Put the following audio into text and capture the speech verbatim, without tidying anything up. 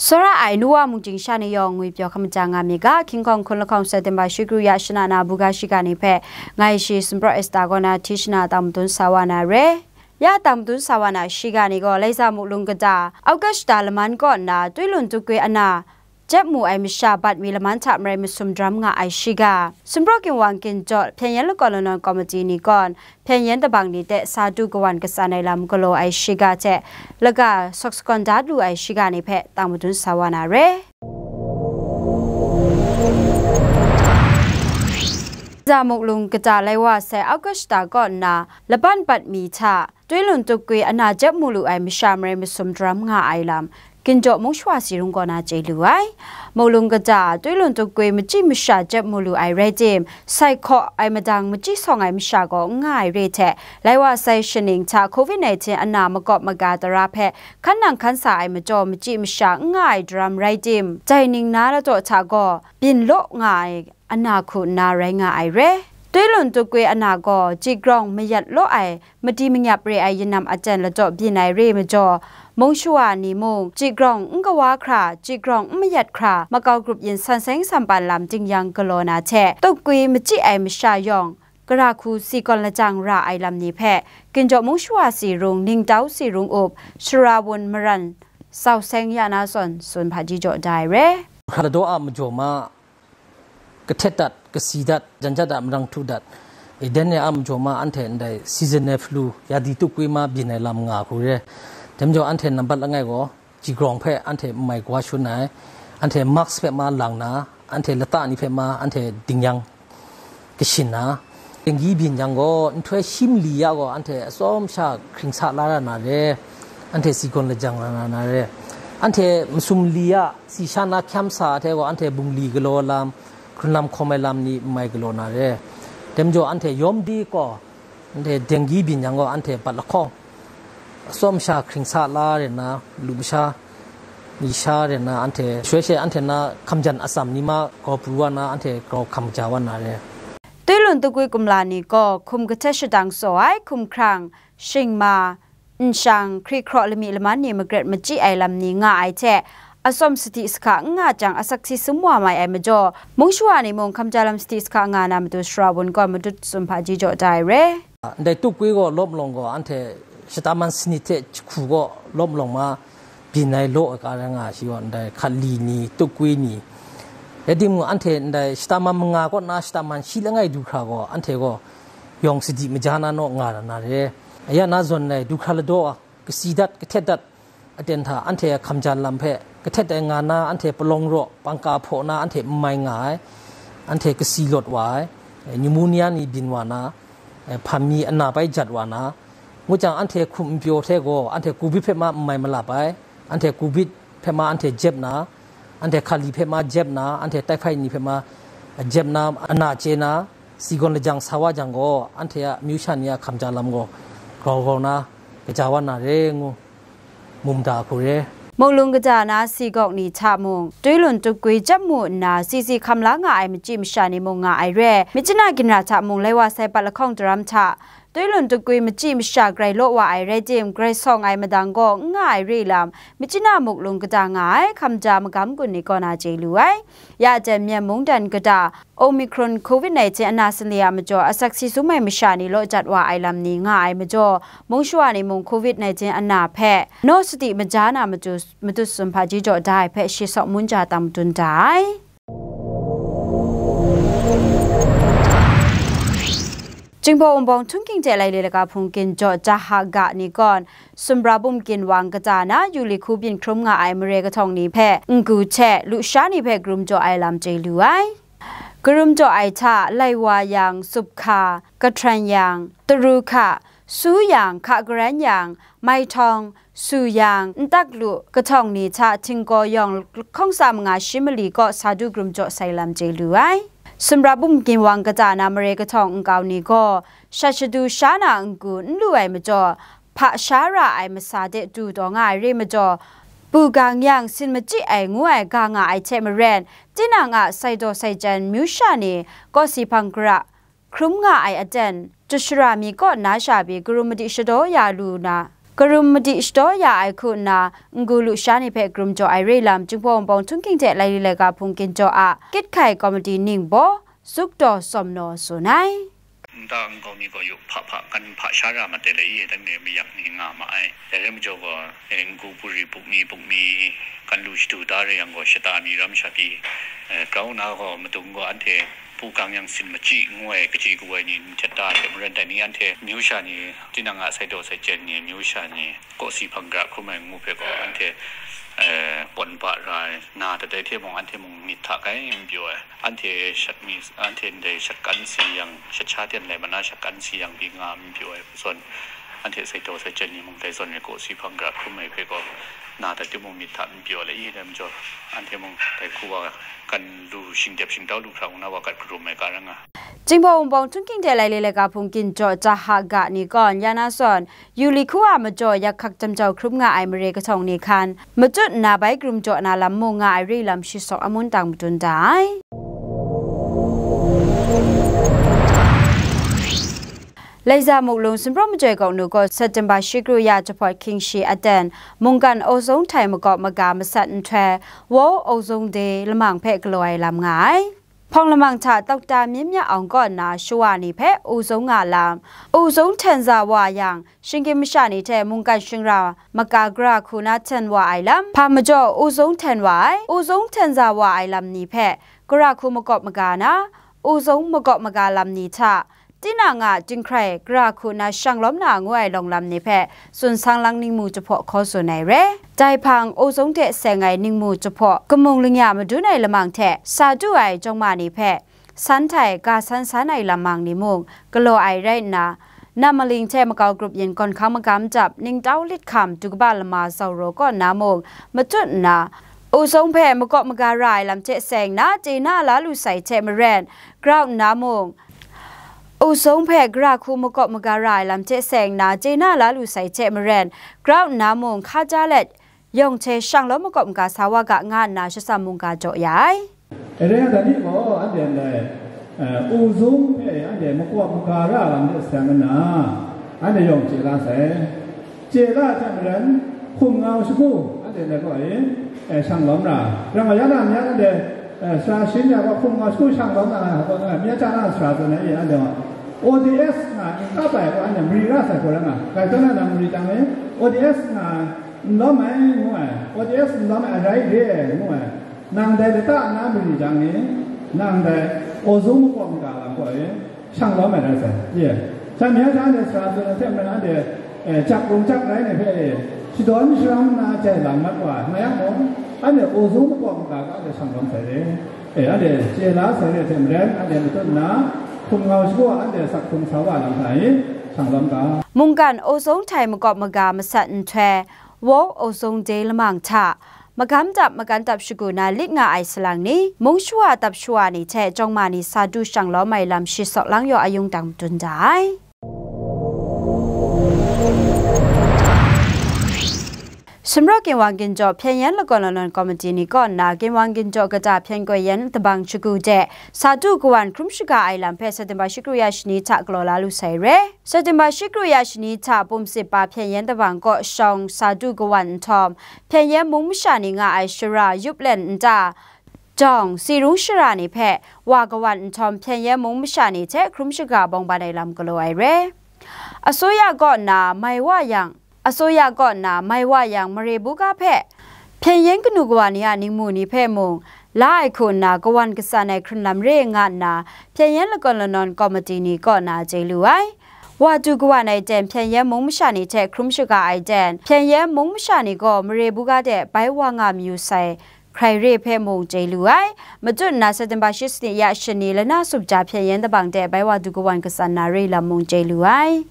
Tsawra ai nu wa mungchying sha ni yawng ngwi pyaw hkam ja nga mi ga, King Kong hkun lahkawng September shi kru ya shana na buga shiga ni hpe, ngai shi Sumpraw Esta kaw na hti shana tang madun sa wa na re. Ya tang madun sa wa na shiga ni gaw, Laiza Muklung kata, August da laman kaw nna, Twi Lun Tukwi ana, jep mu ai masha bat mi laman hta marai masum daram nga ai shiga, Sumpraw Ginwang Ginjaw, Hpyen Yen Lakawn Lanawn Komiti ni kawn, Hpyen Yen Dabang ni hte sa du kawan katsan ai lam galaw ai shiga hte, laga sawk sakawn da lu ai shiga ni hpe tang madun sa wa na re. Za Muklung kata lai wa sai Augusta kaw nna laban bat mi hta, Twi Lun Tukwi ana jep mu lu ai masha marai masum daram nga ai lam, Ginjaw Mung Shawa Si Rung kaw na chye lu ai. Muklung kata, Twi Lun Tukwi machyi masha jep mu lu ai rai tim, sai hkaw ai madang machyi sawng ai masha gaw n nga ai re hte, lai wa sai shaning hta covid nineteen ana makawp maga tara hpe hkan nang hkan sa ai majaw machyi masha n nga ai daram rai tim, dai ning na ladaw hta gaw byin law nga ai ana hku nna rai nga ai re. Twi Lun Tukwi ana gaw, jigrawng mayat law ai, madi manyap re ai yanam aten ladaw byin ai re majaw, Mung Shawa ni mung, jigrawng n kawa hkra, jigrawng n mayat hkra, makau grup yin san seng sampan lam ding yang galaw na hte, Tukwi machyi ai masha yawng, gara hku si gawn lajang ra ai lam ni hpe, Ginjaw Mung Shawa Si Rung, Ningtau Si Rung Up, Shara Wun Maran, Sau Seng Ya Na Zawn, tsun hpaji jaw da ai re. Hkra ladaw a majaw ma, kahtet dat, kasi dat, jan jat a marang htu dat, e, dan ya a majaw ma anhte ndai seasonal flu, yadi tukwi ma byin ai lam nga hku re. Dai majaw anhte nambat langai gaw, jigrawng hpe anhte n mai kawa shun ai, anhte mask hpe ma lang na, anhte lata ni hpe ma anhte ding yang kashin na, denggi byin yang gaw, nhtoi shi mali ya gaw, anhte atsawm sha hkring sa la ra na re, anhte si gawn lajang la na re, anhte masum mali ya, si sha na hkyam sa hte gaw, anhte bungli galaw lam, hkrun lam hkawm ai lam ni n mai galaw na re. Dai majaw, anhte yawm di gaw, anhte denggi byin yang gaw, anhte bat lahkawng, atsawm sha hkring sa la re na, lu masha, ni sha re na, anhte shoi she anhte na hkamjan atsam ni ma grau pru wa na, anhte grau hkam ja wa na re. Twi Lun Tukwi kumla ni gaw hkum kahtet shadang tsaw ai hkumhkrang, shingma, nshang, hkri hkraw lami laman ni magret machyi ai lam ni nga ai hte, atsawm sadi sahka n nga jang asak si sum wa mai ai majaw, Mung Shawa ni mung hkamja lam sadi sahka nga na matu Shara Wun gaw madut tsun hpaji jaw da ai re. Ndai tukwi gaw lawm lawng gaw anhte shata man sanit hte jahku gaw lawm lawng ma byin ai law ai ka rai nga ai shi gaw, ndai hkali ni, tukwi ni, rai timung, anhte ndai shata man manga kaw na shata man shi langai du hkra gaw, anhte gaw yawng sadi maja na naw nga ra na re. Aya na zawn ai du hkra ladaw, kasi dat, kahtet dat, aten hta anhte a hkamjan lam hpe kahtet ai nga na, anhte palawng raw, pangka hpaw na, anhte n mai nga ai, anhte kasi lawt wa ai, pneumonia ni byin wa na, hpam mi ana bai jat wa na, ngu jang, anhte hkum n pyaw hte gaw, anhte covid hpe ma n mai malap ai, anhte covid hpe ma anhte jep na, anhte hkali hpe ma jep na, anhte taifai ni hpe ma jep na, ana chye na, si gawn lajang sa wa jang gaw, anhte a amyu sha ni a hkamja lam gaw grau grau na kaja wa na re ngu, mum da hku re. Mawlung kaja na si gawk ni hta mung, twi lun tukwi jep mu nna, si si hkam la nga ai machyi masha ni mung nga ai re. Myitkyina ginra hta mung, lai wa sai pat lahkawng daram hta, twi lun tukwi machyi masha grai law wa ai rai tim, grai sawng ai madang gaw n nga ai re lam, Myitkyina muklung kata nga ai hkamja magam gun ni kaw na chye lu ai. Ya jan Myen mungdan kata, Omicron covid nineteen ana sanle a majaw asak si sum ai masha ni law jat wa ai lam ni nga ai majaw, mung shawa ni mung covid nineteen ana hpe naw sadi maja na matu, matut sum hpaji jaw da ai hpe shi sawk mun ja tam dun da ai. Jinghpaw Wunpawng Htunghking hte Laile Laga Hpung Ginjaw Jaha ga ni kawn, Sumra Bum Ginwang kata na yu li hku byin hkrum nga ai mare kahtawng ni hpe n-gu hte lusha ni hpe karum jaw ai lam chye lu ai. Karum jaw ai hta, Laiwa yang, Supkha, Kahtaran yang, Taru hka, Su yang, Hka Karan yang, Maitawng, Su yang, Ntak Lu kahtawng ni hta htinggaw yawng lahkawng tsa manga shi mali kaw sa du karum jaw sai lam chye lu ai. Sumra Bum Ginwang kata na mare kahtawng nkau ni gaw, shat shadu sha na n-gu n lu ai majaw, hpa sha ra ai masa de du taw nga ai re majaw, bu gang yang sin machyi ai ngu ai ga nga ai hte maren, tinang a sai daw sai jan myu sha ni kawsi hpang gara hkrum nga ai aten, jashara mi kaw na sha pyi karum madi shadaw ya lu na, karum madi shadaw ya ai hku nna, n-gu lusha ni hpe karum jaw ai re lam, Jinghpaw Wunpawng Htunghking hte Laili Laika Hpung Ginjaw a Kyit Hkai Komiti ningbaw, Zuk Daw Sawm Naw tsun ai. Nta nkau mi gaw yu hpa hpa, kan hpa sha ra mat ai le i, dang ne mayak ni nga ma ai. Dai rai majaw gaw, e, n-gu buri buk mi, buk mi, kan lu shadu da re yang gaw, shata mi ram sha pyi, e, grau na gaw, madung gaw anhte pu gang yang sin machyi ngu ai, kaji kawa ai ni n htet da ai hte maren, dai ni anhte amyu sha ni, tinang a sai daw sai chyen ni, amyu sha ni, kawsi hpang gara hkrum ai ngu hpe gaw, anhte, e, pawn ba ra ai, na dat ai hte mung, anhte mung myit hta kai n pyaw ai. Anhte shat mi, anhte ndai shat kan si yang, shat sha ten lai mana shat kan si yang pyi nga n pyaw ai hku zawn, anhte sai daw sai chyen ni mung dai zawn ai kawsi hpang gara hkrum ai hpe gaw, na dat timung myit hta n pyaw ai le i, dai majaw, anhte mung dai hku wa kan lu shingdep shingtau lu hkra ngu na wa gat karum ai ka ra nga. Jinghpaw Wunpawng Htunghking hte Laili Laika Hpung Ginjaw Jaha ga ni gaw, ya na zawn, Yu li hku a majaw yak hkak jam jau hkrum nga ai mare kahtawng ni hkan matut nna bai karum jaw na lam mung nga ai re lam shi sawk amun tang madun da ai. Laiza Muklung Sumpraw Majoi Kawk Nu gaw September shi kru ya jahpawt hkying shi aten mungkan ozone htai makawp maga masat nhtoi World Ozone Day lamang hpe galaw ai lam nga ai. Hpawng lamang hta Dokta Myit Mya Awng kaw nna shawa ni hpe ozone nga lam, ozone hten za wa yang, shinggyim masha ni hte mungkan shingra maka gara hku na hten wa ai lam, hpa majaw ozone hten wa ai, ozone hten za wa ai lam ni hpe gara hku makawp maga na, ozone makawp maga lam ni hta, tinang a jinghkrai gara hku na shang lawm na ngu ai lawng lam ni hpe tsun sang lang ningmu jahpaw hkaw tsun ai re. Dai hpang, ozone hte seng ai ningmu jahpaw kamung lingya madun ai lamang hte sa du ai jawng ma ni hpe san htai ga san san ai lamang ni mung galaw ai rai nna, nam maling hte makau grup yin gawn hkang magam dap ningtau lit hkam du kaba lama zauraw kaw nna mung matut nna, ozone hpe makawp maga ra ai lam hte seng na chye na la lu sai hte maren, grau nna mung, ozone hpe gara hku makawp maga ra ai lam hte seng na chye na la lu sai hte maren, grau nna mung hka ja let, yawng hte shang lawm makawp maga sa wa ga nga nna shatsam mungga jaw ya ai. Ere da ni gaw anhte ndai, eh, ozone hpe anhte makawp maga ra lam hte seng nna, anhte yawng chye la sai. Chye la ai hte maren, hkum ngau shagu anhte ndai gaw e, eh, shang lawm ra. Rai nga, ya na myak anhte, eh, sara shin ya gaw hkum ngau shagu shang lawm na, gaw na, myak chya na sara zawn na e, anhte gaw O D S nga n kap ai gaw anhte mari ra sai hku rai nga. Grai tawn na nang mari chyang e, O D S nga n lawm ai ngu ai, O D S n lawm ai arai re ai ngu ai. Nang dai lata na mari jang ni, nang dai ozone makawp maga lam gaw e, shang lawm ai rai sai, ye. Sha myak sha anhte sara tsun ai hte maren anhte, eh, jak rung jak rai ni hpe e, shadawn sharam nna jai lang mat wa, nga yang gaw, anhte ozone makawp maga gaw anhte shang lawm sai re. E, anhte chye la sai re hte maren, anhte matut nna, hkum ngau shagu a anhte sak hkum sa wa lam hta e, shang lawm ga. Mungkan ozone htai makawp maga masat nhtoi, World Ozone Day lamang hta, magam dap magan dap shagu na lit nga ai salang ni, mung shawa dap shawa ni hte jawng ma ni sa du shang lawm ai lam shi sawk lang yaw ayung dang madun da ai. Sumraw Ginwang Ginjaw Hpyen Yen Lakawn Lanawn Komiti ni kaw nna, Ginwang Ginjaw kata hpyen koi yen dabang shagu de, sa du kawan hkrum shaga ai lam hpe September shi kru ya shani hta galaw la lu sai re. September shi kru ya shani hta pum sip pa hpyen yen dabang kaw shawng sa du kawan nhtawm, hpyen yen mung masha ni nga ai shara yup len nta, jawng, si rung shara ni hpe wa kawan nhtawm, hpyen yen mung masha ni hte hkrum shaga bawng ban ai lam galaw ai re. Asuya kaw nna mai wa yang, asuya kaw nna mai wa yang, mare buga hpe hpyen yen kanu kawa ni a ningmu ni hpe mung la ai hku nna, kawan katsan ai hkrun lam re nga nna, hpyen yen lakawn lanawn komiti ni kaw na chye lu ai. Wa du kawan ai ten, hpyen yen mung masha ni hte hkrum shaga ai ten, hpyen yen mung masha ni gaw mare buga de bai wa nga mayu sai, hkrai re hpe mung chye lu ai. Matut nna September shi sanit ya shani lana sup ja hpyen yen dabang de bai wa du kawan katsan na re lam mung chye lu ai.